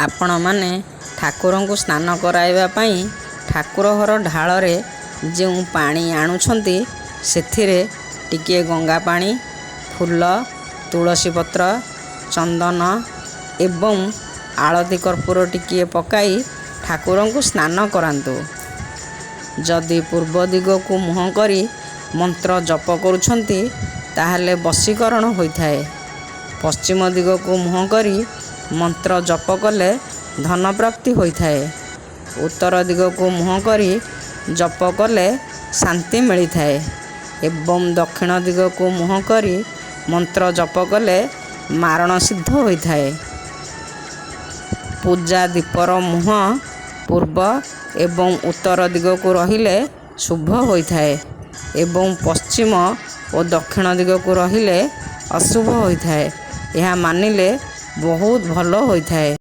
ଆପଣମାନେ ଠାକୁରଙ୍କୁ ସ୍ନାନ କରାଇବା ପାଇଁ ଠାକୁର ଘର ଢାଳରେ ଯେଉଁ ପାଣି ଆଣୁଛନ୍ତି, ସେଥିରେ ଟିକିଏ ଗଙ୍ଗା ପାଣି, ଫୁଲ, ତୁଳସୀ ପତ୍ର, ଚନ୍ଦନ ଏବଂ ଆଳତି କର୍ପୂର ଟିକିଏ ପକାଇ ଠାକୁରଙ୍କୁ ସ୍ନାନ କରାନ୍ତୁ। ଯଦି ପୂର୍ବ ଦିଗକୁ ମୁହଁ କରି ମନ୍ତ୍ର ଜପ କରୁଛନ୍ତି, ତାହେଲେ ବଶୀକରଣ ହୋଇଥାଏ। ପଶ୍ଚିମ ଦିଗକୁ ମୁହଁ କରି ମନ୍ତ୍ର ଜପ କଲେ ଧନ ପ୍ରାପ୍ତି ହୋଇଥାଏ। ଉତ୍ତର ଦିଗକୁ ମୁହଁ କରି ଜପ କଲେ ଶାନ୍ତି ମିଳିଥାଏ ଏବଂ ଦକ୍ଷିଣ ଦିଗକୁ ମୁହଁ କରି ମନ୍ତ୍ର ଜପ କଲେ ମାରଣ ସିଦ୍ଧ ହୋଇଥାଏ। ପୂଜା ଦୀପର ମୁହଁ ପୂର୍ବ ଏବଂ ଉତ୍ତର ଦିଗକୁ ରହିଲେ ଶୁଭ ହୋଇଥାଏ ଏବଂ ପଶ୍ଚିମ ଓ ଦକ୍ଷିଣ ଦିଗକୁ ରହିଲେ ଅଶୁଭ ହୋଇଥାଏ। ଏହା ମାନିଲେ ବହୁତ ଭଲ ହୋଇଥାଏ।